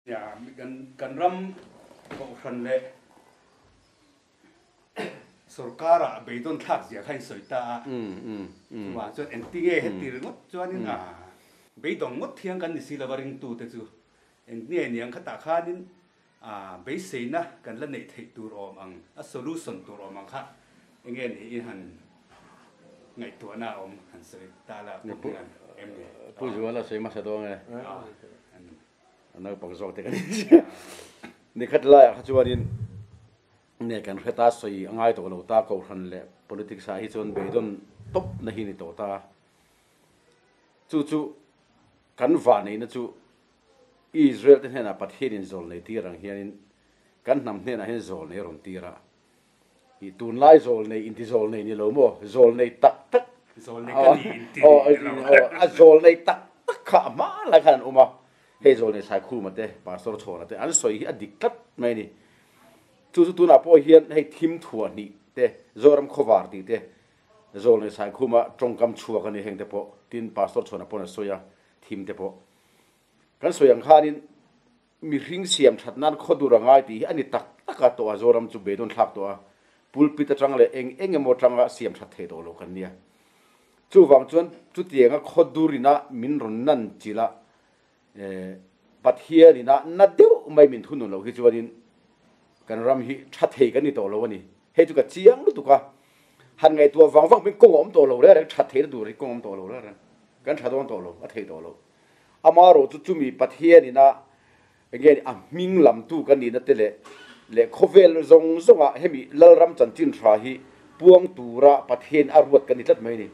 Nia, kan ram kohhran leh sorkara beidawn thlak zia kha in sawi ta a, chuvang chuan engtinge heti ringawt chuanin a beidawng ngawt thiang kan ni si lova ringtute chu engtinge niang khatah khanin a beiseina kan la neih theih tur awm ang, a solution tur awm ang kha enge niin han ngaihtuahna a awm han sawi ta la pawh hian em ni? Pu Zuala sawi hmasa dawn e. A naupang zawk te kan inzir. Nikhat laiah kha chuanin nge kan hre ta sawi a ngai tawh lo ta kohhran leh politics ah hi chuan beidawn tawp na hi ni tawh ta. Chu chu kan vah neihna chu Israel te hnenah Pathian in zawl nei tir ang hianin kan hnam hnenah hian zawl nei a rawn tir a. I tunlai zawl nei inti zawl nei ni lo maw? Zawl nei tak tak Zawl nei ka ni inti ni lo. A zawl nei tak tak kha a hma lai khan an awm a. Hei zawl nei Saikhuma te, Pastor Chhawna te an sawi hi a dik tlat mai a ni. Chu chu tunah pawh hian hei thim thuah hnih te, Zoram khawvar tih te, zawl nei Saikhuma tawngkam chhuak a ni heng te pawh, tin Pastor Chhawna pawn a sawi a, thim te pawh. Kan sawi ang khanin mihring siam that nan khaw dur a ngai tih hi a ni tak tak a tawh a, Zoram chu beidawn thlak tawh a, pulpit atang leh eng eng emaw atanga siam that thei tawh lo kan nia. Chuvang chuan chutianga khaw durina min rawn nan chilh a, Pathianina na deuh mai min thunun loh hi chuanin kan ram hi tha thei kan ni tawh lo a ni. Hei chu ka chiang lutuk a, han ngaihtuah vang vang pawhin kawng a awm tawh lo reng reng, that theihna tur hi kawng a awm tawh lo reng reng, kan tha dawn tawh lo, a thei tawh lo. Amaherawh chu chumi Pathianina enge a hming lamtu kan nihna te leh leh khawvel zawng zawnga hemi Lalram chanchin tha hi puang tura Pathian a ruat kan ni tlat mai a ni.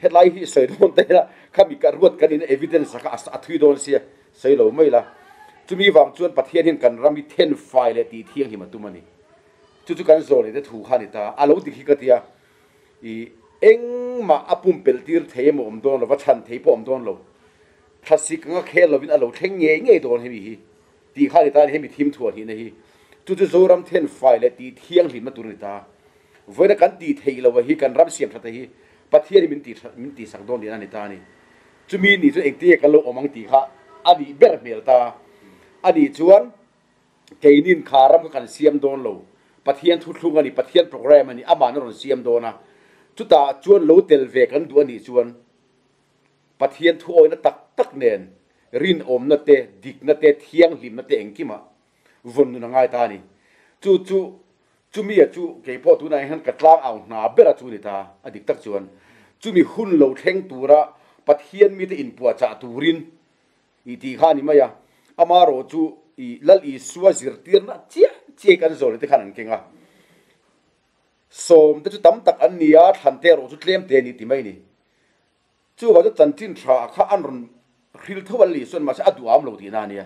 Hetlai hi sawi dawn ta ila khami ka ruat kan nihna evidence kha a thui dawn sia sawi lo mai la. Chumi vang chuan Pathian hian kan ram hi then fai leh tih thianghlim a tum a ni. Chu chu kan zawh leh te thu kha a ni ta. A lo dik hi ka tia I engmah a pumpelh tir thei emaw awm dawn lo va chhan thei pawh awm dawn lo. Thlasik anga khel lovin a lo thleng ngei ngei dawn hemi hi tih kha a ni ta a ni, hemi thim thuah hnihna hi. Chu chu Zoram then fai leh tih thianghlimna tur a ni ta. Vawiina kan tih theih loh hi kan ram siam thate hi Pathian hi min tih min tihsak dawn tihna a ni ta a ni. Chumi ni chu engtin nge kan lo awm ang tih kha a nih ber hmel ta. A nih chuan Keinin kha ram kha kan siam dawn lo, Pathian thuthlung a ni, Pathian program a ni, amahna rawn siam dawn a, chutah chuan lo tel ve kan duh a nih chuan Pathian thuawihna tak tak nen rinawmna te, dikna te, thianghlimna te engkimah vawn nun a ngai ta a ni. Chu chu chumia chu kei pawh tunah hian ka tlang au hna bera chu a ni ta, a dik tak chuan chumi hun lo thleng tura Pathian mite inpuahchah turin I tih kha a ni mai a, amaherawh chu i Lal Isua zirtirna chiah chiah kan zawleh te khan an keng a. Sawm te chu tam tak an ni a, thlan te erawh chu tlem te a ni ti mai a ni. Chuvang chu chanchin tha kha an rawn hril tho a Lal Isua'n mahse a duham lo tihna a nia.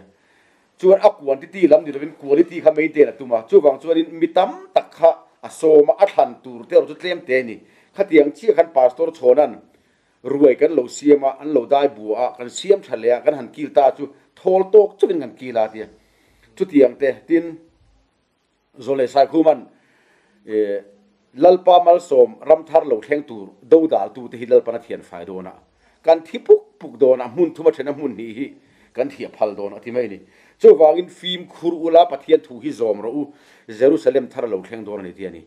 Chuan a quantity lam ni lovin quality kha maintain a tum a, chuvang chuanin mi tam tak kha a sawm a, a thlan tur te erawh chu tlem te a ni. Khatiang chiah khan Pastor Chhawna'n Ruai kan lo siam a, an lo dai bua a, kan siam tha leh a, kan han kil ta chu thawl tawk chauhin kan kil a tia. Chutiang te, tin, Zawlei Saikhuman Lalpa Malsawm ramthar lo thleng tur dodaltu te hi Lalpan a thian fai dawn a, kan thi puk puk dawn a, hmun thum a then a hmun hnih hi kan thiah phal dawn a ti mai a ni. Chuvangin fimkhur ula Pathian thu hi zawm rawh u, Jerusalem thar a lo thleng dawn a ni tia ni.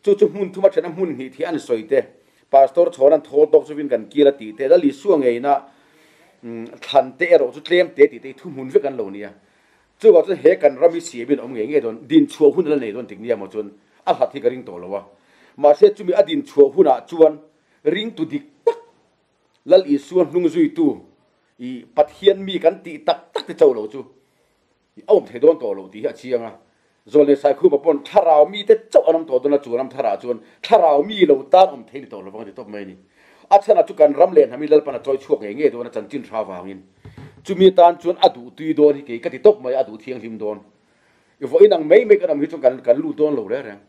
Chu chu hmun thum a then a hmun hnih thih an sawi te, Pastor Chhawna'n thawl tawk chuvin kan kil a tih te, Lal Isua ngeina thlan te erawh chu tlem te tih te hi thuhmun vek an lo nia. Chuvang chuan he kan ram hi siamin awm ngei ngei dawn, din chhuah hun a la nei dawn tik nia maw chuan a hlat hi ka ring tawh lo a. Mahse chumi a din chhuah hunah chuan ringtu dik tak Lal Isua hnung zuitu i Pathian mi kan tih tak tak te chauh lo chu A awm thei dawn tawh lo tih hi a chiang a. Zawlnei Saikhuma pawn thlarau mite chauh an awm tawh dawn a, chu ram tharah chuan thlarau mi lo tan awm thei ni tawh lovang a ti tawp mai a ni. A chhanah chu kan ram leh hnam hi Lalpan a chawi chhuak ngei ngei dawn a, chanchin hra vangin. Chumi atan chuan a duh tui dawn hi kei ka ti tawp mai a, a duh thianghlim dawn. I vawiin ang mai mai kan awm hi chuan kan kan lut dawn lo reng reng.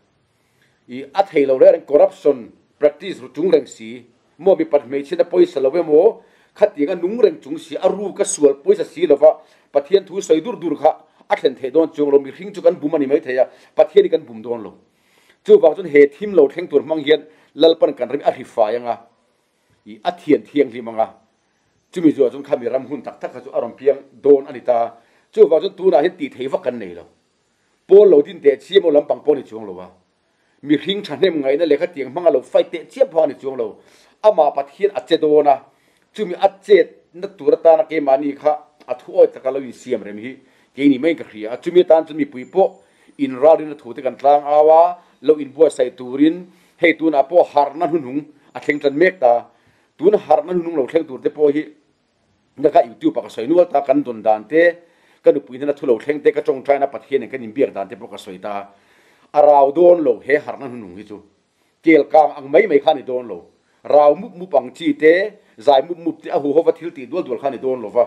I a thei lo reng reng corruption practice ru chung reng si, maw mipat hmeichhiatna pawisa lo emaw khatiang a nung reng chung si, a ruk a sual pawisa si lova Pathian thu sawi dur dur kha a thlen theih dawn chuang lo, mihring chu kan bum a ni maithei a, Pathian hi kan bum dawn lo. Chuvang chuan he thim lo thleng tur hmang hian Lalpan kan ram hi a hri fai anga, i a thian thianghlim anga, chumi zuah chuan khami ram hun tak tak kha chu a rawn piang dawn a ni ta. Chuvang chuan tunah hian tih thei vak kan nei lo. Pawl lo din teh chiam aw lampang pawh a ni chuang lo a. Mihring thahnem ngaihna leh khatiang hmanga lo fight teh chiam phah a ni chuang lo. Amah Pathian a che dawn a, chumi a chetna tur atana keimahni kha a thu awi taka lo insiam rem hi kei ni maiin ka hria a. Chumi atan chuan mipui pawh inralrinna thu te kan tlang au a, lo inbuatsaih turin hei tunah pawh harhna hnuhnung a thleng tan mek ta. Tun harhna hnuhnung lo thleng tur te pawh hi Na ka YouTube ah ka sawi nual ta, kan dawn dan te, ka nupui hnena thu lo thleng te, ka tawngtaina Pathian in kan inbiak dan te pawh ka sawi ta. A rau dawn lo he harhna hnuhnung hi chu. Kel kang ang mai mai kha a ni dawn lo. Rau mup mup ang chi te, zai mup mup te, a huhova thil tih dual dual kha a ni dawn lo va.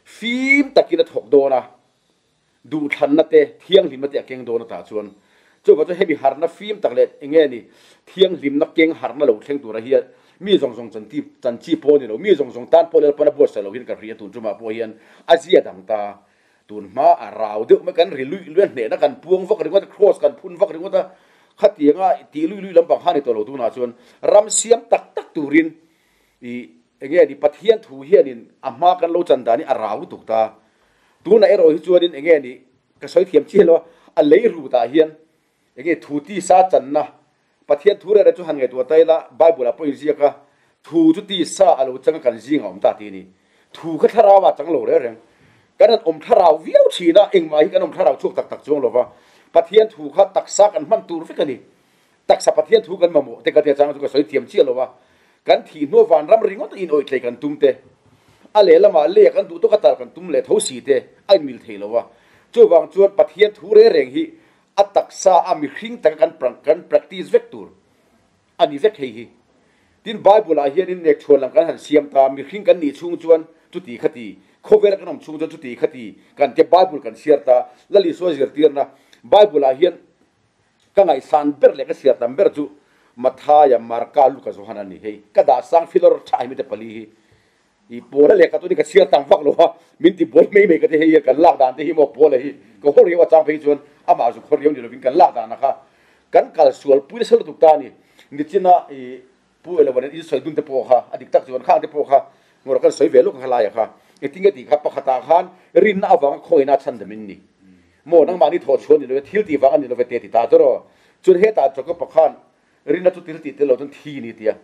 Fim takin a thawk dawn a. Duhthlanna te, thianghlimna te a keng dawn atah chuan chuvang chuan hemi harhna fim tak leh eng nge ni thianghlimna keng harhna lo thleng tura hian mi zawng zawng chan ti chan chi pawh a ni lo, mi zawng zawng tan pawh Lalpan a buatsaih lo hian ka hria tun tumah pawh hian a zia dang ta. Tun hma a rau deuh mai kan ri luih luih a hnehna kan puang vak ringawt a, cross kan phun vak ringawt a, khatianga tih luih luih lampang kha a ni tawh lo tunah chuan ram siam tak tak turin I enge ni Pathian thu hianin a hma kan lo chan dan hi a rau lutuk ta. Tunah erawh hi chuanin enge ni ka sawi thiam chiah lo a, a lei rutah hian enge thu tisa channa Pathian thu rere chu han ngaihtuah ta ila Bible ah pawh inziak a, thu chu tisa a lo chang a kan zingah awm ta tih a ni. Thu kha thlarau ah chang lo reng reng. Kan han awm thlarau viau thin a, engmah hi kan awm thlarau chhuak tak tak chuang lo va, Pathian thu kha taksa kan hman tur vek a ni. Taksa Pathian thu kan mamawh te ka tia chang chu ka sawi thiam chiah lo a, kan thih hnuah vanram ringawt a inawih tlei kan tum te, a lehlamah lei a kan duh tawk a tal kan tum leh tho si te a inmil thei lo a. Chuvang chuan Pathian thu reng reng hi a taksa a mihring taka kan kan practice vek tur a ni vek hei hi. Tin Bible ah hianin nekchhuan lam kan han siam ta, mihring kan nih chhung chuan chuti khati, khawvela kan awm chhung chuan chuti khati kan tia Bible kan chhiar ta, Lal Isua zirtirna Bible ah hian Ka ngaihsan ber leh ka siar tam ber chu Mathaia, Marka, Luka, Johana a ni. Hei ka dah sang filawr tha hi mite pali hi i Paula lehkha chu ni ka chhiar tam vak lo a, min ti buai mai mai ka ti hei hian kan lak dan te hi maw Paula hi ka haw riau a chang phei chuan amah zu khaw riau ni lovin kan lak dan a kha kan kal sual pui nasa lutuk ta a ni. Nichina i Pu Elovan in sawi dun te pawh kha a dik tak chuan khang te pawh kha ngawrh kan sawi ve lawk kha laia kha engtin nge tih kha pakhatah khan rinna avanga khawina chhan dam in ni maw nangmahni thawh chhuah ni lo ve thil tih vang a ni lo ve te ti ta chu rawh chuan hetah Jacob-a khan rinna chu thil tih tel lo chuan thi ni tia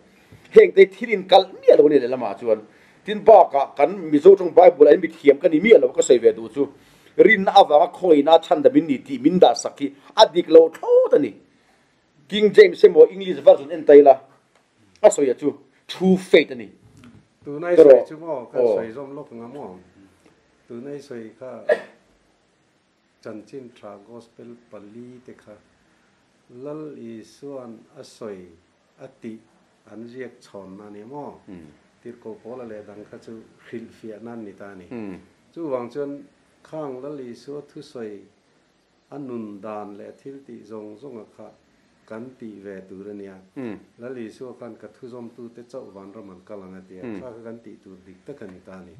heng te thil in kalh miah lo a ni lehlamah chuan tin bakah kan Mizo tawng Bible ah hian mithiam ka ni miah lo ka sawi ve duh chu rinna avanga khawina chhan dam in ni tih min dah sak hi a dik lo thlawt a ni. King James emaw English version en ta ila a sawi a chu true faith a ni. Tuna i sawi chu maw kan sawi zawm lawk ang a maw? Tuna i sawi kha chanchin tha gospel pali te kha Lal Isua'n a sawi a tih an ziak chhawnna a ni maw? Tirhkoh Paula leh dang kha chu hrilhfiahna an ni ta a ni. Chuvang chuan khang Lal Isua thusawi A nun dan leh thil tih zawng zawnga kha kan tih ve tur a nia. Lal Isua khan ka thuzawmtute chauh vanram an kal ang a ti a, kha kha kan tih tur dik tak a ni ta a ni.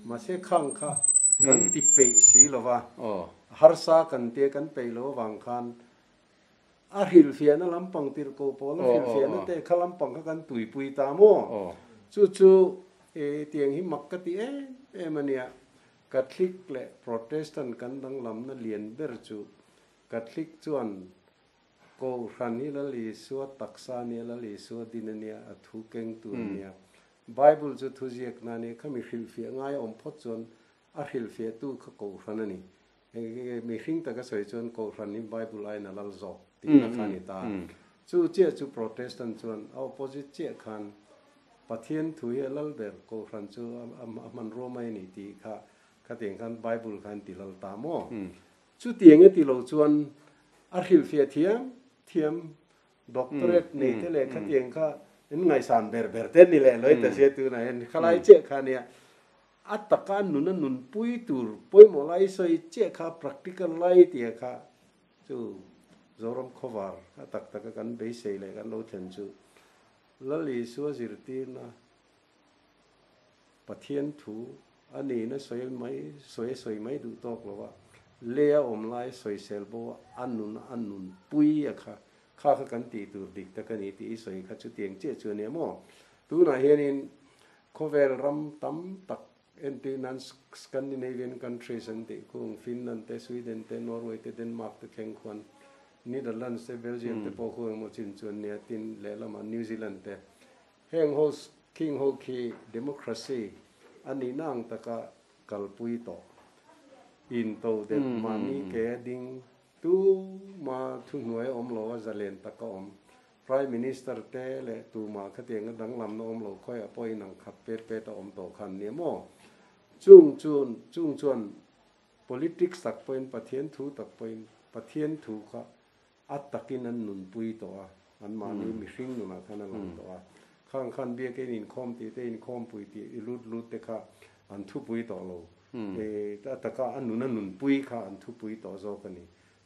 Mahse khang kha kan ti peih si lo va, harsa kan tia kan peih lo avang khan a hrilhfiahna lampang tirhkoh pawl a hrilhfiahna te kha lampang kha kan tuipui ta maw? Chu chu tiang hi mak ka ti em em a nia. Catholic leh Protestant kan danglamna lian ber chu Catholic chuan Kohhran hi Lal Isua taksa a nia, Lal Isua din a nia, a thu kengtu a nia. Bible chu thuziakna a nia, khami hrilhfiah ngai a awm phawt chuan a hrilhfiahtu kha Kohhran a ni. Mihring taka sawi chuan Kohhran hi Bible aiin a lal zawk tihna kha a ni ta. Chu chiah chu Protestant chuan a opposite chiah khan Pathian thu hi a lal ber, Kohhran chu a hmanrua mai a ni tih kha khatiang khan Bible khan ti lal ta maw? Chutiang e ti lo chuan a hrilhfiah thiam thiam doctorate nei te leh khatiang kha in ngaihsan ber ber te ni leh lawih ta sia tunah hian khalai chiah kha nia a taka nun a nunpui tur pawimawh lai sawi chiah kha practical lai tia kha chu Zoram khawvar a tak taka kan beisei leh kan lo thlen chu Lal Isua zirtirna Pathian thu a nihna sawi mai sawi a sawi mai duh tawk lo a, lei a awm lai sawisel bo a nun a nunpui a kha, kha kha kan tih tur dik tak a ni tih i sawi kha chutiang chiah chu a nia maw? Tunah hianin khawvel ram tam tak. Entir nan Scandinavian countries an tih khung Finland te, Sweden te, Norway te, Denmark te thleng khuan Netherlands te, Belgium te pawh khu engemaw chin chu an nia, tin lehlamah New Zealand te. Heng ho khing ho khi democracy a nihna ang taka kalpui tawh into deuh mahni ke a ding tuma thuhnuai a awm lo a zalen taka awm Prime Minister te leh tumah khatianga danglamna awm lo khawiah pawhin ang khat pet pet a awm tawh khan nia maw? Chung chuan chung chuan politics tak pawhin Pathian thu tak pawhin Pathian thu kha a takin an nunpui tawh a, anmahni mihring nunah khan a lang tawh a. Khang khan biakin inkhawm tih te inkhawmpui tih i lut lut te kha an thupui tawh lo. A taka a nun a nunpui kha an thupui tawh zawk a ni.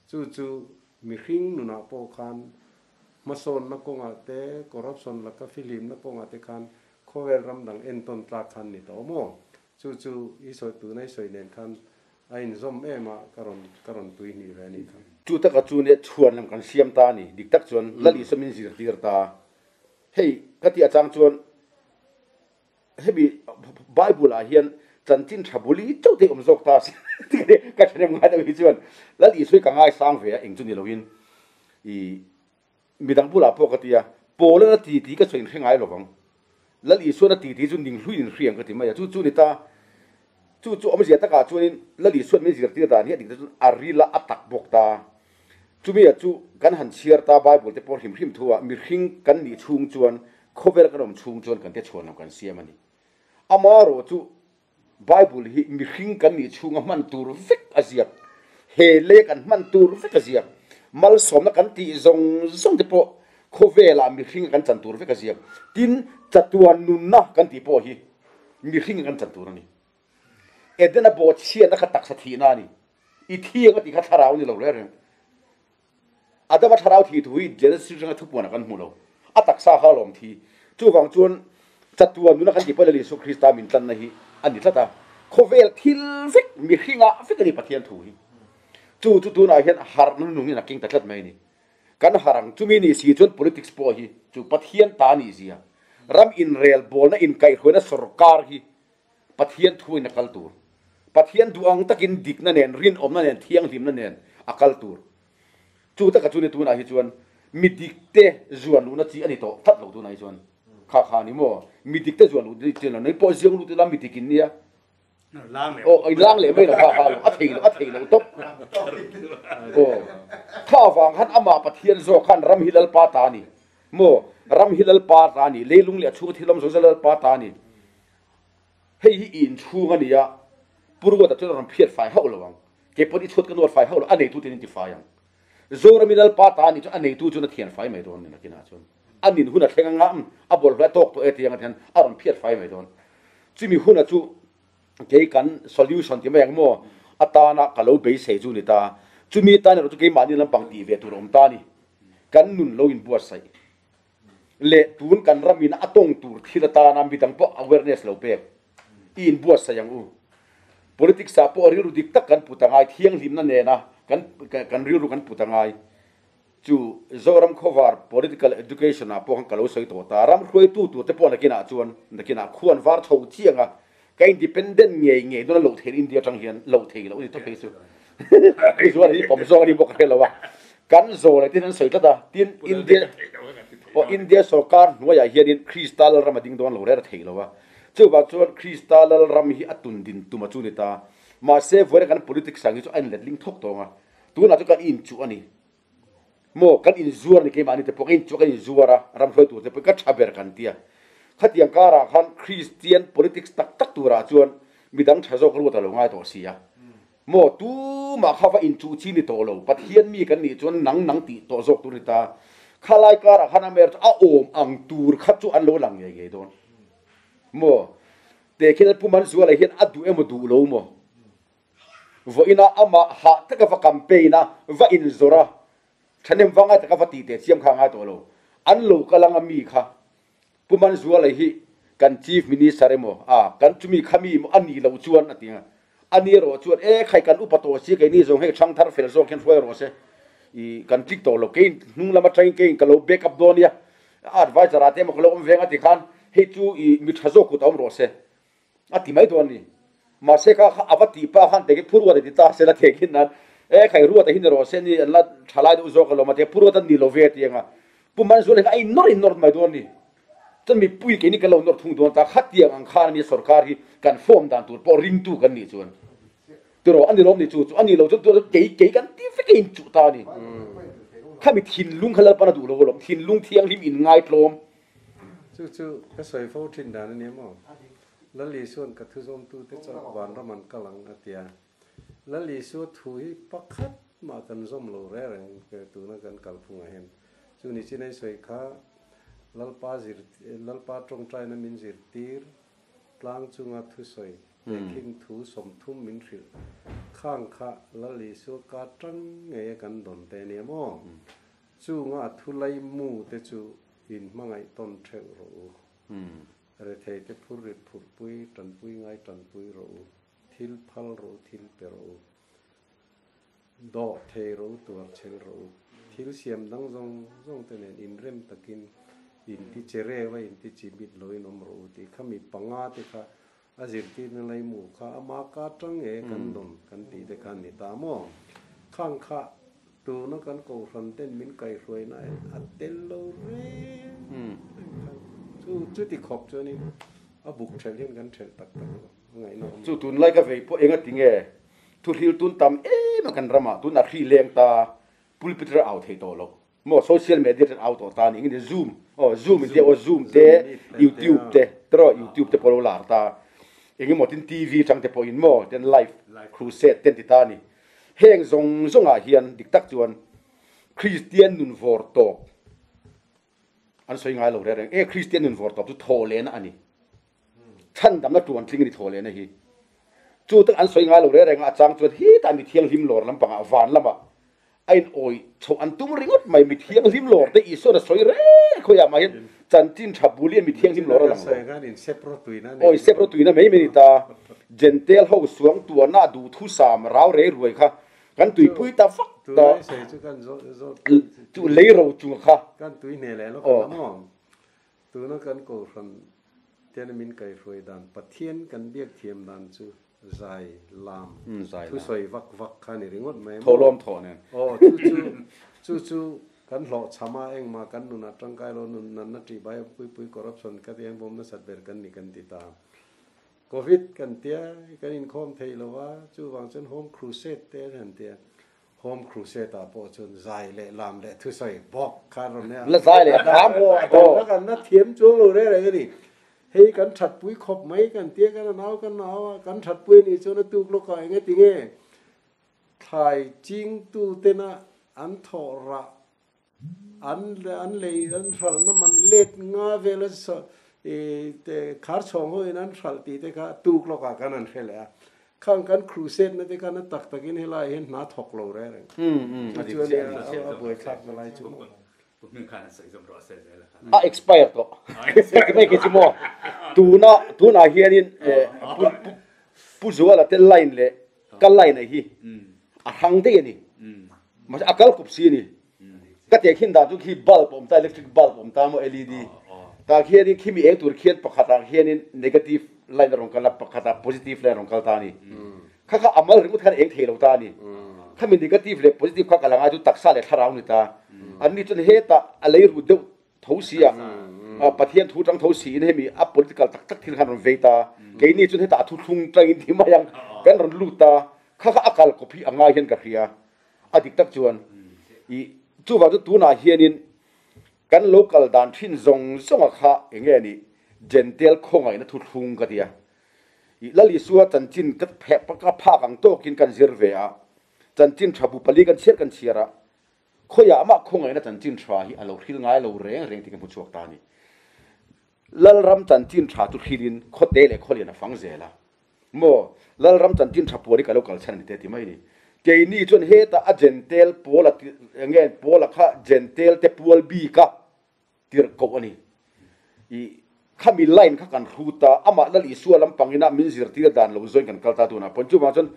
Chu chu mihring nunah pawh khan hmasawnna kawngah te, corruption laka fihlimna kawngah te khan khawvel ram dang entawn tlak khan ni tawh maw? Chu chu i sawi tuna i sawi nen khan a inzawm em a, ka rawn ka rawn tui hnih ve a nih kha. Chu taka chu nia chhuan lam kan siam ta a ni. Dik tak chuan Lal Isua min zirtir ta. Hei ka tih atang chuan Hemi Bible ah hian chanchin tha buli chauh te awm zawk ta se ka thenem ngai deuh hi chuan Lal Isua hi ka ngaisang ve a eng chu ni loin i midang bulah pawh ka ti a Paul-an a ti ti ka sawi inhre ngai lovang Lal Isuan a ti ti chu ning hluin inhri ang ka ti mai a chu chu ni ta chu chu awmzia takah chuanin Lal Isuan min zirtir dan hi a dik te chuan a ril a a tak bawk ta chumi ah chu kan han chhiar ta Bible te pawh hrim hrim thu ah mihring kan nih chhung chuan Khawvel kan awm chhung chuan kan te chhuan lo kan siam a ni. Amaherawh chu Bible hi mihring kan nih chhunga hman tur vek a ziak. He lei kan hman tur vek a ziak. Malsawmna kan tih zawng zawng te pawh khawvelah mihringa kan chan tur vek a ziak. Tin, chatuan nunna kan tih pawh hi mihringa kan chan tur a ni. Edena bawhchhiatna kha taksa thihna a ni. I thiang a tih kha thlarau ni lo reng reng. Adama thlarau thi thu hi Genesis atanga thupuanah kan hmu lo. A taksa kha a lawm thi. Chuvang chuan chatuan nuna kan tih pawh Lal Isua Krista min tlanna hi a ni tlat a. Khawvel thil vek, mihringah vek a ni Pathian thu hi. Chu chu tunah hian harhna nungin a keng ta tlat mai a ni. Kan harh ang chumi ni si chuan politics pawh hi chu Pathian ta a nih zia. Ram inrelbawlna inkaihhruaina sorkar hi Pathian thuin a kal tur. Pathian duh ang takin dikna nen, rinawmna nen, thianghlimna nen a kal tur. Chu taka chu ni tunah hi chuan mi dikte zuan luhna chi a ni tawh tlat lo tunah hi chuan. Kha kha ni maw? Mi dikte zuan luh chi a ni lo. Nei pawh ziang lut ila mi dik in nia. Aw, i lang leh mai lo kha kha lo. A thei lo, a thei lo tawp. Aw, kha avang khan amah Pathian zawk khan ram hi Lalpa ta a ni. Maw? Ram hi Lalpa ta a ni. Leilung leh a chhunga thil awm zawng zawng Lalpa ta a ni. Hei hi i inchhung a nia, Pu Ruata chuan a rawn phiat fai hauh lo ang. Kei pawn i chhuat ka nuar fai hauh lo, a neitu ten in ti fai ang. Zorami Lalpa ta a nih chuan a neitu chuan a thian fai mai dawn ni nakinah chuan. A nin hun a thleng anga umm a bawlhhlawh a tawk tawh e tih anga hian a rawn phiat fai mai dawn. Chumi huna chu kei kan solution ti mai ang maw atana ka lo beisei chu ni ta. Chumi tan erawh chu keimahni lampang tih ve tur a awm ta a ni. Kan nun lo inbuatsaih. Leh tun kan ramin a tawng tur thil atana midang pawh awareness lo pek i inbuatsaih ang u. Politics ah pawh rilru dik tak kan put a ngai, thianghlimna nena kan kan rilru kan put a ngai. Chu Zoram Khawvar Political Education ah pawh khan ka lo sawi tawh ta, ram hruaitu tur te pawh nakinah chuan nakinah khuan var chho chiang a, ka independent ngei ngei dawn a loh theih India atang hian loh thei loh a ni tawp phei chu. Chuan hi pawm zawk a ni bawk ka hre lo a. Kan zawl ai te hian an sawi tlat a, tin India aw India sorkar hnuaiah hianin Krista Lalram a ding dawn lo reng a thei lo a. Chuvang chuan Krista Lalram hi a tun din tum a chu ni ta. Mahse vawiin kan politics ang hi chu a inletling thawk tawng a. Tunah chuan kan inchuh a ni. Maw kan inzuar a ni keimahni te pawh kan inchuh kan inzuar a, ram hruai tur te pawh ka tha ber kan ti a. Khatiang karah khan Kristian politics tak tak turah chuan midang tha zawk ruat a lo ngai tawh si a. Maw tumah kha va inchuh chi ni tawh lo, Pathian mi kan nih chuan nang nang tih tawh zawk tur a ni ta. Khalai karah khan Amer chu a awm ang tur kha chu an lo lang ngei ngei dawn. Maw te khian Pu Manzuala hian a duh emaw duh lo maw? Vawiina amah hah taka va campaign a, va inzawrh a, thahnem va ngai taka va tih teh chiam kha a ngai tawh lo. An lo kal anga mi kha Pu Manzuala hi kan Chief Minister emaw a, kan chumi kha mi emaw a nih loh chuan a ti a. A ni erawh chuan e khai kan upa tawh si keini zawng hei thang thar fel zawk hian hruai rawh se i kan click tawh lo keiin hnung lam atangin keiin ka lo back up dawn nia a advisor ah te emaw ka lo awm veng a ti khan hei chu i mi tha zawk kut a awm rawh se. A ti mai dawn a ni. Mahse kha kha ava tih pa khan teki Phuruata ti ta sela thehkhin nan e khai Ruata hi ni rawh se ni an la tha lai deuh zawk alawm a tia Phuruata ni lo ve ti anga Pu Manzuala hi a in nawr in nawr mai dawn ni. Chuan mipui keini kan lo nawr thung dawn ta khatiang ang khan ania sorkar hi kan form dan tur pawh ringtu kan nih chuan tiraw a ni lawm ni chu chu a ni lo chuan tunah chuan kei kei kan ti vek a in chuh ta a ni. Khami thinlung kha Lalpan a duh lo alawm thinlung thianghlim in ngaitlawm. Chu chu ka sawi fo thin dan a nia maw? Lal Isua'n ka thuzawmtute chauh vanram an kal ang a ti a. Lal Isua thu hi pakhat mah kan zawm lo reng reng tuna kan kalphungah hian. Chu ni chin ei sawi kha Lalpa zir Lalpa tawngtaina min zirtir tlang chunga thusawi tehkhin thu 30 min hrilh khang kha Lal Isua ka tang ngei a kan dawn te nia maw? Chunga a thu lai mu te chu in hmangaih tawn theuh rawh u. Rethei te phur rit phurhpui, tanpui ngai tanpui rawh u, thil phal rawh u, thil pe rawh u, dawh thei rawh u, tuar chhel rawh u, thil siam dang zawng zawng te nen inrem takin inti che reu a, inti chi mit loin awm rawh u tih kha mi panga te kha a zirtirna laimu kha ama ka tang nge kan dawn kan tih te kha a ni ta maw? Khang kha Tuna kan kohhran ten min kaihhruaina a tel lo reng reng khan chu chuti khawp chuanin a buk thelh hian kan thelh tak tak lo a ngaihna awm lo. Chu tunlai ka vei pawh enga tinge thuhril tun tam em a kan ramah tun a hri leng ta pulpit ram au thei tawh lo maw social media ten au tawh ta ni engine zoom aw zoom in tia aw zoom te youtube te tiraw youtube te pawh lo lar ta engemaw tin TV tang te pawhin maw ten live crusade ten ti ta ni. Heng zawng zawngah hian dik tak chuan Kristian nun vawr tawp an sawi ngai lo reng reng. E Kristian nun vawr tawp chu thawhlehna a ni. Chhandamna tuantling a ni thawhlehna hi. Chu tak an sawi ngai lo reng reng a, a chang chuan hetah mi thianghlim lawr lampangah van lamah a in awi chhoh an tum ringawt mai. Mi thianghlim lawr te Isuan a sawi reng khawiah mah hian chanchin tha bul hian mi thianghlim lawr a lang lo. Awi sep rotuina mai mai a ni ta. Jentail ho suang tuahna duhthusam rau rei ruai kha kan tuipui ta vak ta chu lei ro chung kha. Kan tui hne leh lawk ang maw? Tuna kan kohhran ten min kaihruai dan Pathian kan biak thiam dan chu zai lam thusawi vak vak kha ni ringawt mai maw? Thawhlawm thawh nen. Aw chu chu chu chu kan hlawhchham a engmah kan nunah tangkai lo nun natna tih bai puipui corruption ka ti ang bawm nasat ber kan ni kan ti ta. Covid kan tia, kan inkhawm thei lo va, chuvang chuan Home Crusade te an han tia. Home Crusade ah pawh chuan zai leh lam leh thusawi bawk kha rawn nia. La zai leh lam aw a dang kha kan la thiam chuang lo reng reng a ni. Hei kan thatpui khawp mai kan tia kan anau kan nau a, kan thatpui a nih chuan a tuk lawkah engati nge thlai chingtu tena an thawh rah An an lei an hralhna man let nga vela khar chhawng ho in an hralh tih te kha tuk lawkah khan an hre leh a. Khang kan crusade na te khan a tak takin helaiah hian hna thawk lo reng reng. Chu chuan a buaithlak na lai chu maw. A expire tawh. Ka ti mai khi chu maw. Tuna tunah hianin Pu Zuala te line leh ka line a hi a hrang daih a ni. Mahse a kal kawp si a ni. Ka teh khin dan chu khi bulb awm ta electric bulb awm ta maw LED tah khianin khimi eng tur khian pakhatah khianin negative line a rawn kal a pakhatah positive line a rawn kal ta a ni. Kha kha a mal ringawt khan eng thei lo ta a ni. Khami negative leh positive kha ka la ngai chu taksa leh thlarau ni ta. Anni chuan hetah a lei ru deuh tho si a, Pathian thu tang tho siin hemi a political tak tak thil khan rawn vei ta. Keini chuan hetah a thuthlung tangin ti mai ang kan rawn lut ta. Kha kha a kal kawp hi a ngai hian ka hria. A dik tak chuan i chuvang chu tunah hianin kan lo kal dan thin zawng zawnga kha eng nge ni Jentail khawngaihna thuthlung ka ti a. I Lal Isua chanchin ka ka phak ang tawkin kan zir ve a. Chanchin tha bu pali kan chhiar kan chhiar a. Khawiah amah khawngaihna chanchin tha hi a lo hril ngai lo reng reng tih ka hmu chhuak ta a ni. Lalram chanchin tha chu hrilin khawte leh khawlian a fang zel a. Maw, Lalram chanchin tha puan hi ka lo kal chhan a ni te ti mai a ni. Keini chuan hetah a Jentail pawl a enge pawl a kha Jentail te pual bik a tirh koh a ni. I khami line kha kan hrut a, amah Lal Isua lampangin a min zirtir dan lo zawin kan kal ta tunah pawh. Chuvang chuan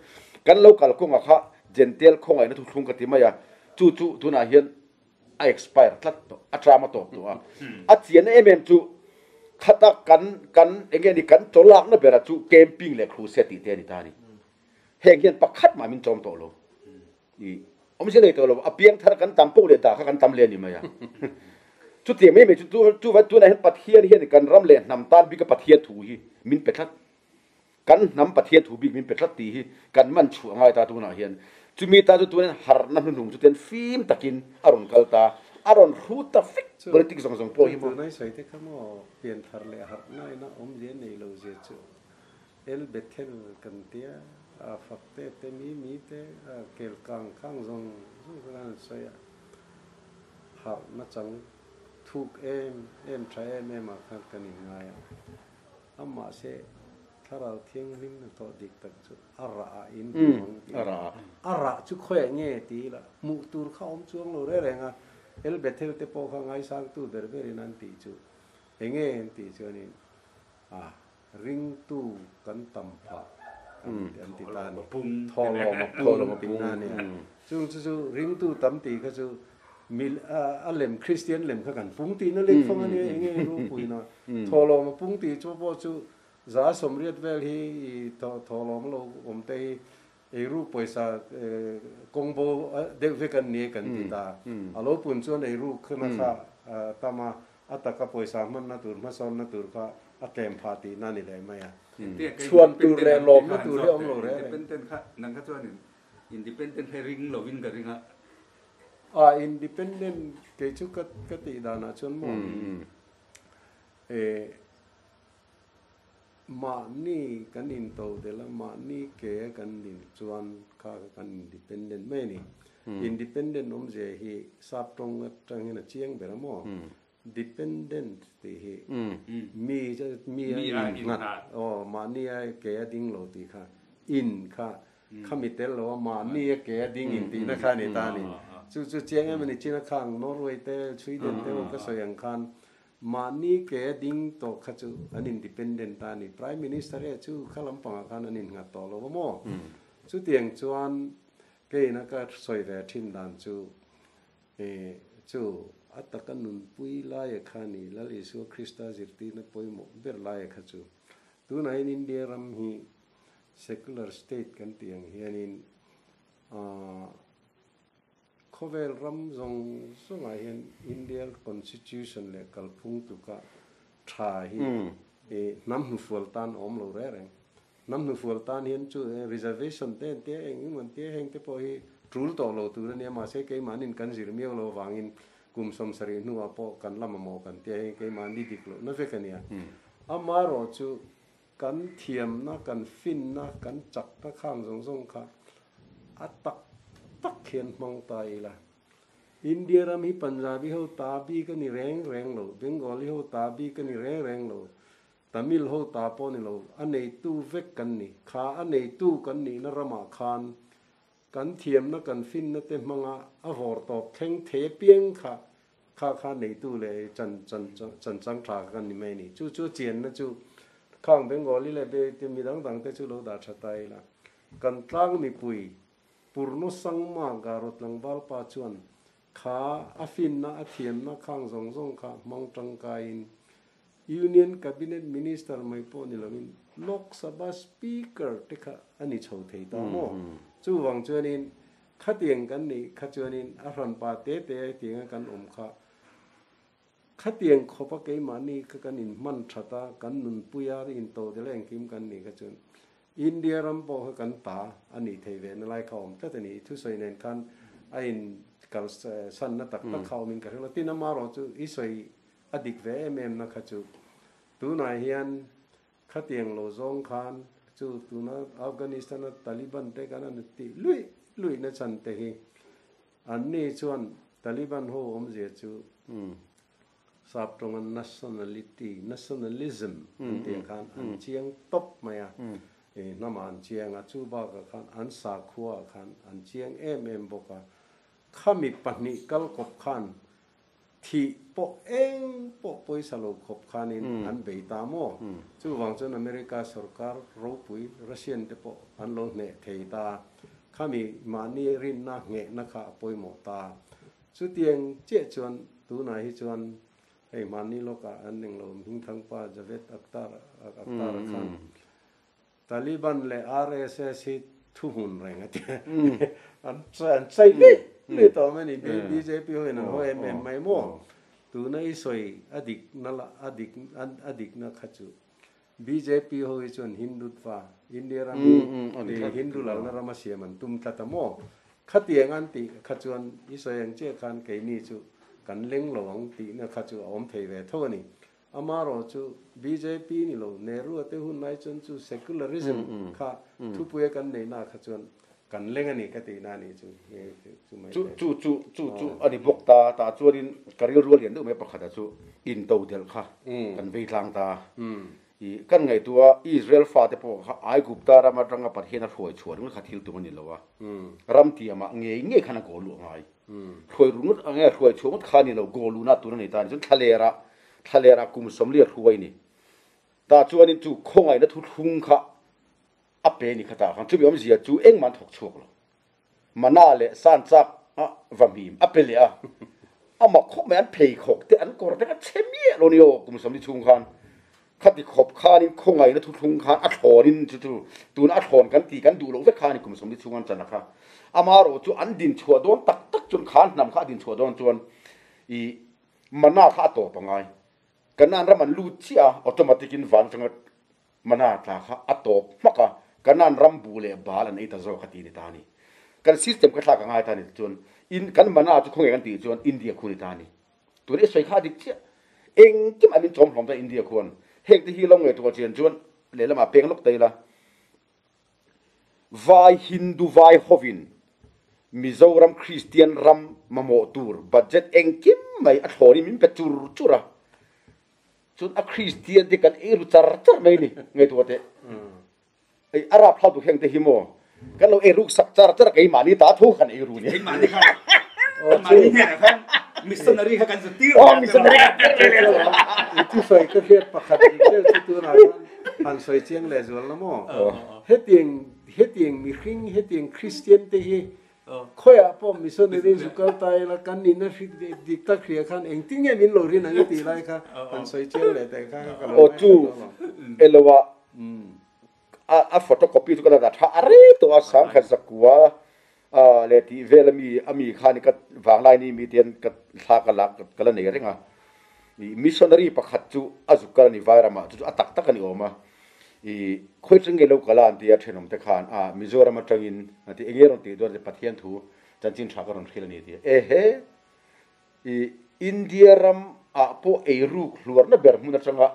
kan lo kal kawngah kha Jentail khawngaihna thuthlung ka ti mai a, chu chu tunah hian a expire tlat tawh, a term a tawp tawh a. A chian em em chu. Khata kan kan enge ni kan chaw lakna bera chu camping leh crusade tih te a ni ta a ni. Heng hian pakhat mah min chawm tawh lo. I awmzia nei tawh lo. A piang thar kan tam poh leh dah kha kan tam leh a ni mai a. Chutiang mai mai chu chu tunah hian Pathian hian kan ram leh hnam tan bika Pathian thu hi min pe tlat. Kan hnam Pathian thu bik min pe tlat tih hi kan man chhuah ngai ta tunah hian. Chumi tan chu tunin harhna hnuhnung chu ten fim takin a rawn kal ta, a rawn hrut ta vek politics zawng zawng pawh hi maw. Chu tunai sawi te kha maw pianthar leh harhna ina awmzia nei lo zia chu El Bethel kan tia a fak te te mi mi te a kel kang khang zawng zawng kha khan an sawi a, harhna chang thuk em em tha em em ah khan kan inngai a. Amahse, Thlarau Thianghlim hnathawh dik tak chu a rah ah in hmu ang tih a. A rah chu khawiah nge ti ila hmuh tur kha awm chuang lo reng reng a, El Bethel te pawh kha ngaisangtu ber berin an tih chu enge an tih chuanin a ringtu kan tam phah an ti ta a ni. Thawhlawm a pung tihna a nia. Chung chu chu ringtu tam tih kha chu Mil a lem Kristian lem kha kan pung tihna lek fang a nia enge ropuina thawhlawm a pung tih chu pawh chu za sawmriat vel hi i thawhlawm lo awm te hi eiru pawisa kawng bo deuh vek an ni kan ti ta a lo pun chuan eiru khana kha tam a a taka pawisa hmanna tur hmasawnna tur kha a tlem phah tihna a ni leh mai a chhuan tur leh lawmna tur hi a awm lo reng reng. Independent kha nang kha chuanin independent hi ring lovin ka ring a. A independent kei chu ka ka tih danah chuan maw eh mahni kan into delh a mahni ke a kan din chuan kha kha kan independent mai a ni. Independent awmzia hi sap tawng atang hian a chiang ber a maw dependent tih hi mi mi a innghat aw mahni a ke a ding lo tih kha in kha Khami tel lo a mahni a ke a ding in tihna kha a ni ta a ni. Chu chu chiang em a ni chin a khang Norway te Sweden te ho ka sawi ang khan mahni ke a ding tawh kha chu an independent ta a ni. Prime Minister e chu kha lampangah khan an innghat tawh lo a maw? Chutiang chuan keina ka sawi ve thin dan chu chu a taka nunpui laia kha a ni. Lal Isua Krista zirtirna pawimawh ber laia kha chu tunah hian India ram hi Secular state kan tih ang hianin khawvel ram zawng zawngah hian India constitution leh kalphung tluka tha hi hnam hnufual tan a awm lo reng reng. Hnam hnufual tan hian chu reservation te an tia eng eng an tia heng te pawh hi tul tawh lo tur a nia mahse keimahnin kan zir miau lo avangin kum 70 hnuah pawh kan la mamawh kan tia heng keimahni dik lohna vek a nia. Amaherawhchu Kan thiamna, kan finna, kan chakna khang zawng zawng kha a tak tak hian hmang ta ila. India ram hi Punjabi ho ta bik a ni reng reng lo, Bengali ho ta bik a ni reng reng lo, Tamil ho ta pawh a ni lo, a neitu vek kan ni. Kha a neitu kan nihna ramah khan kan thiamna, kan finna te hmanga a vawr tawp thleng thei apiang kha Kha kha neitu leh chan chan chan chang tha kha kan ni mai a ni. Chu chu chianna chu khang Bengali leh be te mi dang dang te chu lo dah tha ta ila. Kan tlang mipui Purno Sangma Garo tlangval pa chuan kha a finna a thiamna khang zawng zawng kha hmang tangkaiin Union Cabinet Minister mai pawh ni loin Lok Sabha Speaker te kha a ni chho thei ta maw? Chuvang chuanin Khatiang kan nih kha chuanin a hranpa te te hetianga kan awm kha khatiang khawpa keimahni kha kan inhman that a, kan nunpui a, intodelh a engkim kan nih kha chuan India ram pawh kha kan ta a nih thei ve na lai kha a awm tlat a ni. I thusawi nen khan a inkal sanna tak tak kha awmin ka hre lo. Tin, amaherawh chu i sawi a dik ve em em na kha chu tunah hian Khatiang lo zawng khan chu tuna Afghanistan a Taliban te kan an tih luih luih na chan te hi an ni chuan Taliban ho awmzia chu sap tawnga nationality, nationalism an tih khan an chiang tawp mai a, hnamah an chiang a, chu bakah khan an sakhua ah khan an chiang em em bawk a, khami pahnih kal kawp khan Thih pawh eng pawh pawisa lo khawp khanin an bei ta maw? Chuvang chuan America sorkar ropui Russian te pawh an lo hneh thei ta. Khami mahni rinna nghehna kha a pawimawh ta. Chutiang chiah chuan tunah hi chuan Hei hmanni lawkah an englo hmingthangpa Javed Akhtar Akhtar-a khan Taliban leh RSS hi thuhmun reng a ti a, an an chai luih luih tawh mai a ni. Bjp hoin an haw em em mai maw? Tuna i sawi a dikna lah a dik a dikna kha chu bjp ho hi chuan Hindutva, India ram hi Hindu lalna rama siam an tum tlat a maw? Khatiang an tih kha chuan i sawi ang chiah khan keini chu kan leng lo ang tihna kha chu a awm thei ve tho a ni. Amarawh chu bjp ni lo, Nehru-a te hun lai chuan chu secularism kha thupuia kan neihna kha chuan kan leng a ni ka tihna a nih chu chu mai Chu chu chu chu chu a ni bawk ta, tah chuanin ka rilru a lian deuh mai pakhata chu intodelh kha kan vei tlang ta. I kan ngaihtuah a, Israel fate pawh kha Aigupta ram atanga Pathian a hruai chhuah ringawt kha thil tum a ni lo a, ram tiamah ngei ngei khan a goal luh a ngai. Hruai ru ngawt ang e, hruai chhuah ngawt kha a ni lo, goal luhna tur a ni ta a ni. Chuan thlalera, thlalera kum sawmli a hruai a ni. Tah chuanin chu khawngaihna thuthlung kha a pe a ni kha tah khan. Chumi awmzia chu engmah an thawk chhuak lo. Mana leh san chak a va hmim a pe leh a, a mak khawp mai an pheikhawk te an kawr te kha chhe miah lo ni aw kum sawmli chhung khan khati khawp khanin khawngaihna thuthlung khan a thlawnin chu chu tuna a thlawn kan tih kan duh loh vek kha a ni kum sawmli chhung an chan a kha amarawh chu an din chhuah dawn tak tak chuan kha hnam kha a din chhuah dawn chuan i mana kha a tawp a ngai Kanan ram an lut chiah a automatic in van atanga Mana tla kha a tawp hmak a, Kanan ram bu leh bal an ei ta zawk a ti ni ta a ni. Kan system kha thlak a ngai ta a ni chuan in kan mana chu khawnge kan tih chuan India khu ni ta a ni. Tun i sawi kha a dik chiah. Engkim an min chawm hlawm ta India khuan. Heng te hi lo ngaihtuah chian chuan lehlamah peng lawk ta ila. Vai Hindu vai hovin Mizoram Kristian ram mamawh tur budget engkim mai a thlawnin min pe chur chur a. Chuan a Kristian te kan ei ru char char mai ni ngaihtuah teh. Ei Arab hlau tu heng te hi maw kan lo ei ruk sak char char a keimahni ta tho kan ei ru ni. Keimahni kha keimahni hnenah khan missionary kha kan zu tir Oh missionary kan tir leh leh. I thusawi ka hriat pakhat dik deuh chu tunah khan han sawi chiang leh zual la maw? Hetiang hetiang mihring hetiang Kristian te hi Khawiah pawh missionary zu kal ta ila kan nihna hrik dik tak hria khan engtin nge min lo rin ang i tih lai kha han sawi chiang leh teh kha ka lo Aw chu elo a a photocopy chu ka la dah tha a rei tawh a sangkhat zakua leh tih vel ami ami khan ka vanglai ni mi te hian ka thla ka lak ka la nei reng a missionary pakhat chu a zuk kal a ni vairamah chu chu a tak tak a ni awm a. I khawi tang nge lo kal a an ti a thenawm te khan a Mizoram atangin a ti enge rawn tih dawn a ti Pathian thu chanchin tha ka rawn hril a ni a ti a ehe i India ram ah pawh eiruk hluarna ber hmun atanga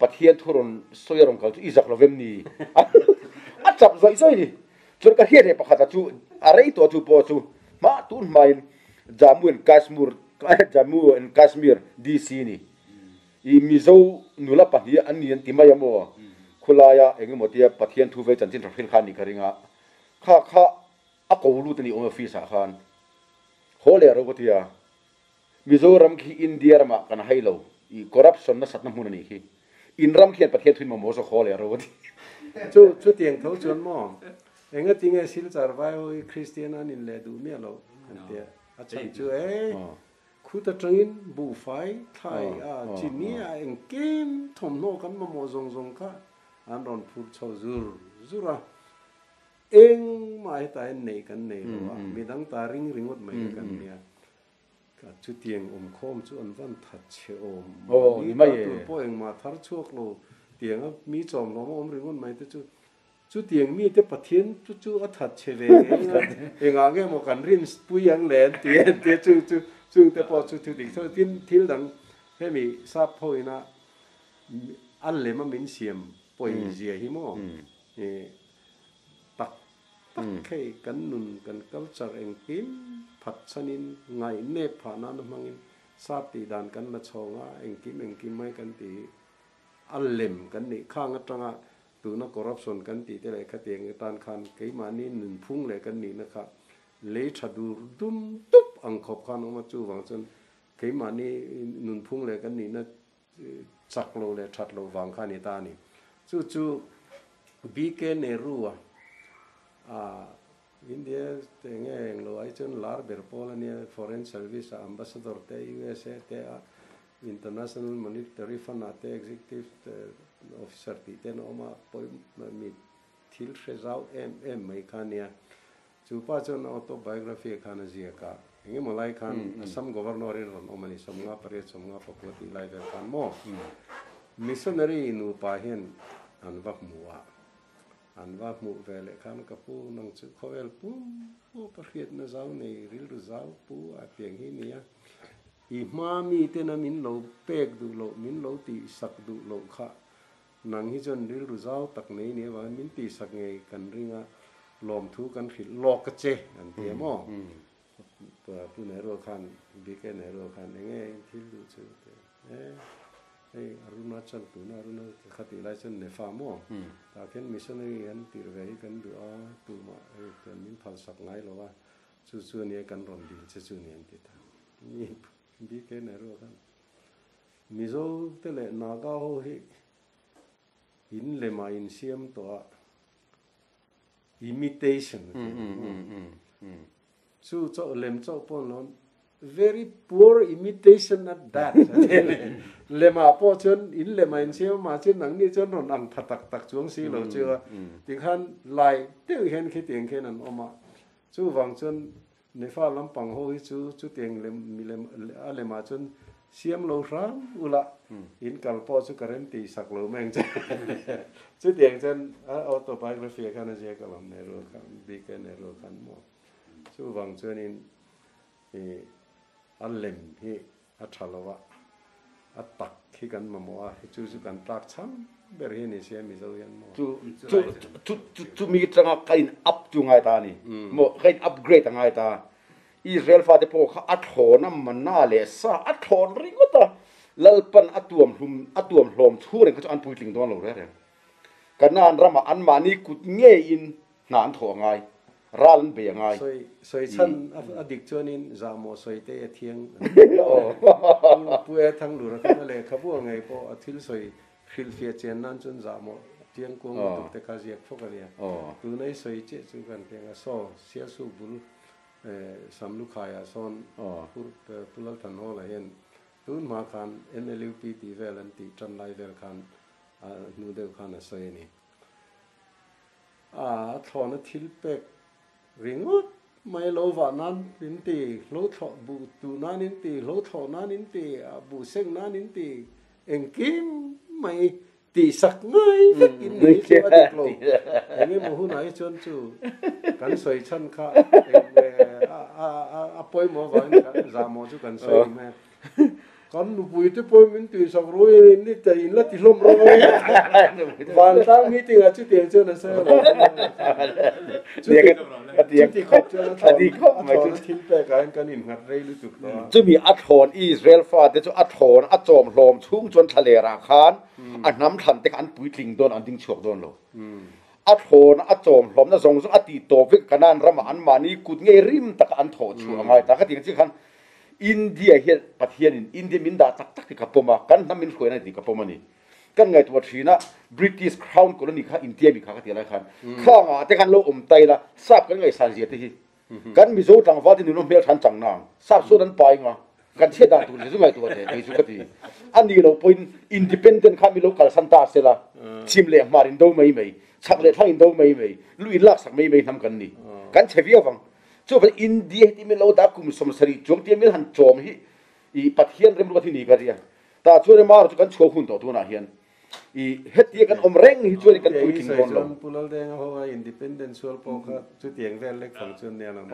Pathian thu rawn sawi a rawn kal chu i zak lo vem ni a chap zawih zawih ni chuan ka hriat leh pakhat a chu a rei tawh chu pawh chu hma tun hmain Jammu and Kashmir Jammu and Kashmir DC ni I Mizo nula pahnih an ni an ti mai a maw? Khulaia eng emaw tia Pathian thu vei chanchin tha hril kha a nih ka ring a, kha kha a ko lut a ni awm office ah khan. Haw leh ro ka ti a, Mizoram khi India ramah kan hai lo, i corruption nasatna hmun a nih khi. In ram khian Pathian thuin mamawh zawk haw leh ro ka ti. Chu chutiang tho chuan maw? Engatinge Silchar vai ho hi Kristian an inleh duh miah loh an tia, a chhan chu e. Khut atangin buhfai, thlai a chini a engkim thawmhnaw kan mamawh zawng zawng kha an rawn phur chho zur zur a. Engmah hetah hian neih kan nei lo a, midang ta ring ringawt mai kha kan nia. Chutiang awmkhawm chu an van that chhe awm. Mahni ta tur pawh engmah thar chhuak lo tianga mi chawmhlawm a awm ringawt mai te chu Chutiang mite Pathian chu chu a that che ve ngei a, engah nge maw kan rin pui ang le an ti a, tia chu chu chungte pawh chu thu dik tho. Tin, thil dang hemi sap ho ina a lem a min siam pawi zia hi maw tak tak hei kan nun kan culture engkim phat chhanin ngaihnep phah nana hmangin sap tih dan kan la chhawng a, engkim engkim mai kan ti hi a lem kan nih khang atanga Tuna corruption kan tih te leh khatiang atan khan keimahni nunphung leh kan nihna kha lei tha dur dum dup ang khawp khan awm a, chuvang chuan keimahni nunphung leh kan nihna chak lo leh that loh vang kha a ni ta a ni. Chu chu BK Nehru-a India te nge englo ai chuan lar ber pawl a nia, Foreign Service-a Ambassador te, USA te a. International Monetary Fund ah te Executive Officer tih te an awm a, mi thil hre zau em em mai kha nia. Chu pa chuan a autobiography ah khan a ziak a, engemaw lai khan Assam Governor in rawn awm a ni, 58, 59 tih lai vel khan maw Missionary nupa hian an va hmu a, an va hmuh ve leh khan ka pu nang chu khawvel pum pawp a hriatna zau nei rilru zau pu a piang hi nia, i hma mi tena min lo pek duh loh, min lo tihsak duh loh kha Nang hi chuan rilru zau tak nei ni avangin min tihsak ngei kan ring a, lawmthu kan hrilh lawk a che an ti a maw? Pu Nehru khan, BK Nehru khan eng nge in thil duh chu ti a, e hei Arunachal tuna Arunachal kha tih lai chuan Nefa maw? Tah khian missionary an tirh ve hi kan duh a, tumah hei chuan min phalsak ngai lo a, chu chu ania kan rawn dil che chu ni an ti ta. BK Nehru khan Mizo te leh Naga ho hi in lema in siam tawh a, imitation a ti ang chu chauh lem chauh pawh an lo very poor imitation at that lemah pawh chuan in lema in siam a mahse nangni chuan rawn ang tha tak tak chuang si lo chu a tikhan lai deuh hian khitiang khian an awm a chuvang chuan Nefa lampang ho hi chu chutiang lem milem a lemah chuan siam lo hram ula in kal pawh chu ka rem tih sak lo mai ang che. Chutiang chuan a autobiography ah khan a ziak alawm Nehru khan BK Nehru khan maw. Chuvang chuanin ih a lem hi a tha lo a, a tak hi kan mamawh a, chu chu kan tlak chham ber hi a ni sia Mizo hian maw? Chu chu chu chu chumi atanga ka in up chu ngai ta a ni maw, ka in upgrade a ngai ta. Israel fate pawh kha a thlawn a mana leh sa a thlawn ringawt a, Lalpan a tuam hlum a tuam hlawm chhung reng kha chu an puitling dawn lo reng reng. Kanaan ramah anmahni kut ngeiin Hna an thawh a ngai, ral an bei a ngai. Sawi sawi chhan a dik chuanin zahmawh sawi te a thiang an ti. Pu E Thanglura khan a lehkhabu a ngei pawh a thil sawi hrilhfiah chian nan chuan zahmawh chiang kuang lutuk te kha ziak fawk a nia. Tuna i sawi chiah chu kan teng a, saw Sialsuk bul Samlukhaiah sawn Pu Lalthanhawla hian tun hma khan NLUP tih vel an tih tan lai vel khan a hnu deuh khan a sawi a ni. A thlawhna thil pek ringawt mai lo vah nan in ti, hlo thlawh buh tuh nan in ti, hlo thlawh nan in ti, buh seng nan in ti, engkim mai tihsak ngai vek in ni hi chu a dik lo. Eng emaw hunah hi chuan chu kan sawi chhan kha a pawimawh avangin zahmawh chu kan sawi awm e. Kan nupui te pawh min tihsak ru in ni te in la ti hlawm rawh ang vantlang meeting ah chutiang chuan a sawi lo chuti khawp chuan a thlawn a thlawn thil pek ah hian kan innghat rei lutuk tawh a. Chumi a thlawn Israel fate chu a thlawn a chawm hlawm chhung chuan thlaler ah khan a hnam thlan te kha an puitling dawn an ding chhuak dawn lo. A thlawn a chawm hlawmna zawng zawng a tih tawp vek Kanaan ramah anmahni kut ngei rim taka an thawh chhuah a ngai ta. Khatiang chiah khan India hian Pathianin India min dah tak tak tih ka pawm a, kan hnam min hruaina tih ka pawm a ni. Kan ngaihtuah thin a, British Crown Colony kha India mi kha ka tih lai khan khangah te khan lo awm ta ila sap kan ngaihsan zia te hi kan Mizo tlangval te nunawm hmel than chang nang sap sawn an pai nga kan chhiat dan tur chu ngaihtuah teh kei chu ka ti. A ni lo pawhin independent kha mi lo kalsan ta sela chhim leh hmar in do mai mai, chhak leh thlang in do mai mai, lu in laksak mai mai hnam kan ni. Kan chhe viau vang. Chuvang India hi timi lo dah kum 70 chuang tia min han chawm hi i Pathian remruat hi ni ka ria. Tah chuan emarawh chu kan chhuak hun tawh tunah hian i hetia kan awm reng hi chuan kan puitling dawn lo. Pu Laldenga ho a independent sual pawh kha chutiang vel lek fang chuan nia lang.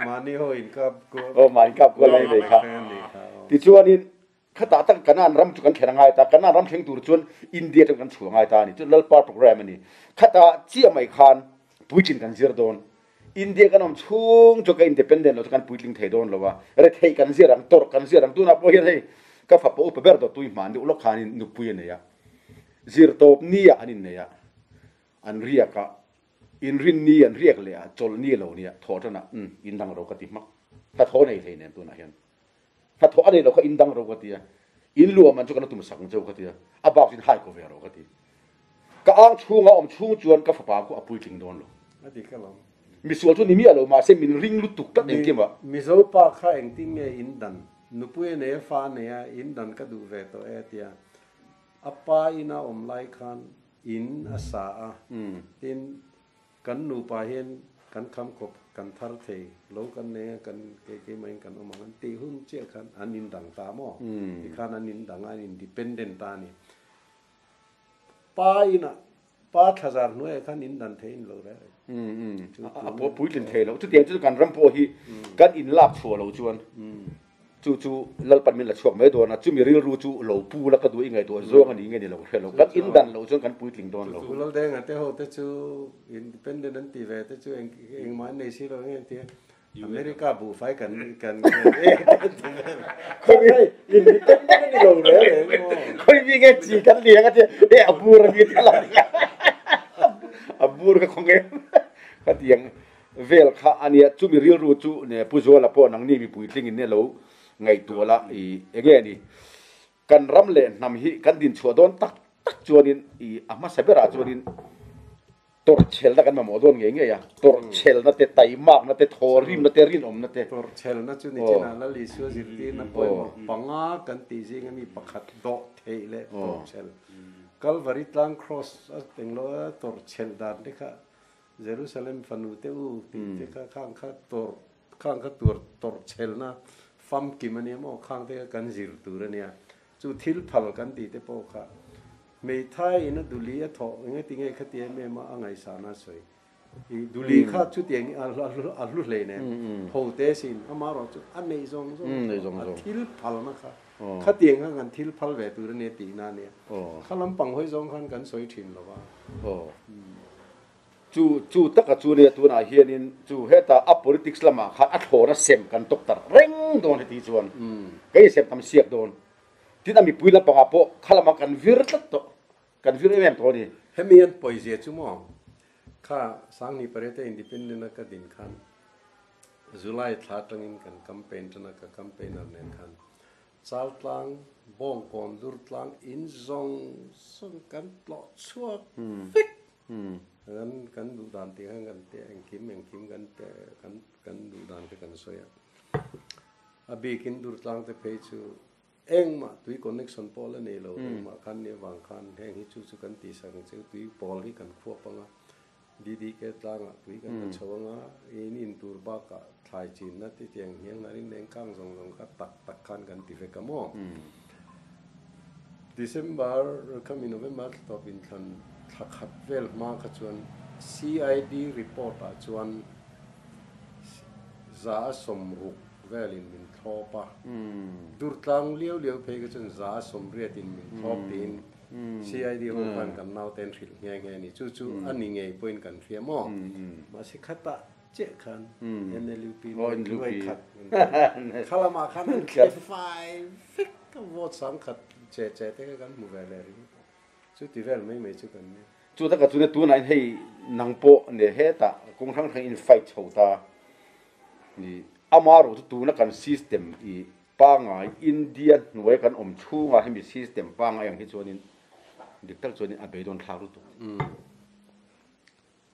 Mahni ho inkap kual. Aw mahni inkap kual mai mai kha. Tichuanin Khatah tak Kanaan ram chu kan thlen a ngai ta, Kanaan ram thleng tur chuan India atang kan chhuah a ngai ta a ni. Chu Lalpa program a ni. Khatah chiah mai khan puitling kan zir dawn. India kan awm chhung chu ka independent lo chu kan puitling thei dawn lo a, retheih kan zir ang, tawrh kan zir ang. Tunah pawh hian hei ka fapa upa ber dawt tui hman deuh lawk khanin nupui a nei a, zirtawp nia an innei a, an riak a, inrinni an riak leh a, chawlhni a lo nia, thawh tanah umm indang ro ka ti hmak. Hnathawh nei hlei nen tunah hian. Hnathawh a nei lo kha in dang ro ka ti a, in luah man chu ka la tum sak ang cheu ka ti a, a bak chu in hai ko ve ro ka ti. Ka ang chhunga awm chhung chuan ka fapa khu a puitling dawn lo. A dik alawm. Misual chu ni miah lo mahse min ring lutuk tlat engkim ah. Mizo pa kha engtin nge in dan? Nupui a nei a, fa a nei a, in dan ka duh ve tawh e a ti a. A pa ina awm lai khan in a sa a, tin kan nupa hian kan kham khawp kan thar thei lo kan nei a, kan kei keimah in kan awm ang an tih hun chiah khan an in dang ta maw? Tikhan an in dang a, an independent ta a ni. Pa inah Pa thlazar hnuaiah khan in dan thei in lo reh reng. A puitlin thei lo. Chutiang chu kan ram pawh hi kan in lak chhuah lo chuan chu chu Lalpan min la chhuak mai dawn a, chumi rilru chu lo pu la ka duh i ngaihtuah zawng a ni nge ni lo hre lo. Kan in dan lo chuan kan puitling dawn lo. Chu Laldenga te ho te chu independent an ti ve te chu engmah an nei si lo nge an ti a. America buhfai kan kan Khawi independent ani lo reng reng maw. Khawi mi nge chi kan liang a tia e a bur a ni tia la a bur ka khaw nge ka tiang vel kha ania chumi rilru chu ne Pu Zuala pawh nangni mipui tling in elo ngaihtuah la i enge ni kan ram leh hnam hi kan din chhuah dawn tak tak chuanin i a hmasa berah chuanin Tawrhchhelna kan mamawh dawn ngei ngei a, tawrhchhelna te, taimakna te, thawrimna te, rinawmna te. Tawrhchhelna chu nichinah Lal Isua zirtirna pawimawh panga kan tih zinga mi pakhat dawh theih leh tawrhchhel. Kalvari tlang Cross a englo a tawrhchhelh dan te kha Jerusalem fanu te u tih te kha khang kha tawrh khang kha tur tawrhchhelna famkim a nia maw khang te kha kan zir tur a nia. Chu thil phal kan tih te pawh kha Hmeithai in a duli a thawh engati nge khati em em a a ngaihsahna a sawi. I duli kha chutiang a hlu hlei nen ho te sin amaherawh chu a neih zawng zawng a thil phalna kha khatiang khan kan thil phal ve tur a nia tihna a nia. Kha lampang hawi zawng khan kan sawi thin lo va. Chu chu taka chu nia tunah hianin chu heta a politics lamah khan a thlawna sem kan tawk tar reng dawn heti chuan ka insem tam siak dawn. Tin a mipui lampangah pawh kha lamah kan vir tlat tawh, kan vir em em tawh a ni. Hemi an pawizia chu maw kha Sangni Pariate Independent a ka din khan July thla atangin kan campaign tan a, ka campaigner nen khan Chaltlang, Bawngkawn, Durtlang in zawng zawng kan tlawh chhuak vek. Kan kan duh dan tih khan kan te engkim engkim kan te kan kan duh dan kha kan sawi a. A bikin Durtlang te phei chu engmah tui connection pawh la nei lo engmah khan nia vang khan heng hi chu chu kan tih sak ang che tui pawl hi kan khuap ang a DDK tlangah tui kan la chho ang a in in tur bakah thlai chinna te tiang hniang hnar in leng kang zawng zawng kha tak tak khan kan ti vek a maw. December khami November thla tawp inthlan thla khat vel hma kha chuan CID report ah chuan 160 velin min thlawp a, Durtlang liau liau phei kha chuan 180 in min thlawp tiin CID ho khan kan naute an hrilh nghe nghe a ni. Chu chu a ni ngei pawhin kan hria maw? Mahse khatah chiah khan NLUP nuai khat kha lamah khan an thle fai vek a, vote 10,000 che che te kha kan hmu ve leh ringawt a, chuti vel mai mai chu kan nia. Chu taka chu tunah hian hei nang pawh ne hetah kawng hrang hrang in fight chho ta ni amarawh chu tuna kan system i pangai India hnuai kan awm chhungah hemi system pangai ang hi chuanin dik tak chuanin a beidawn thlak lutuk.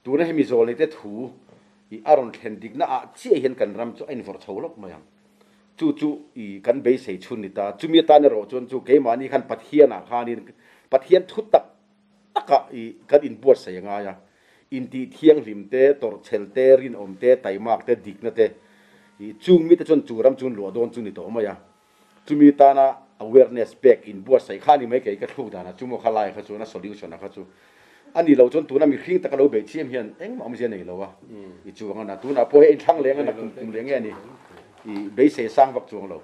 Tuna hemi zawlnei te thu i a rawn thlen dikna ah chiah hian kan ram chu a invawrh chho lawk mai ang. Chu chu i kan beisei chhun ni ta. Chumi atan erawh chuan chu keimahni khan Pathian ah khanin Pathian thu tak takah i kan inbuatsaih a ngai a. Intih thianghlim te, tawrhchhel te, rinawm te, taimak te, dikna te i chung mite chuan chu ram chu luah dawn chu ni tawh mai a. Chumi tana awareness pek inbuatsaih kha a ni mai kei ka thluk danah chu maw kha lai kha chuan a solution a kha chu a ni lo chuan tuna mihring taka lo beih chiam hian engmah awmzia nei lo a i chuang a na tunah pawh hei inthlang leng a na kum kum leh nge a ni i beisei sang vak chuang lo.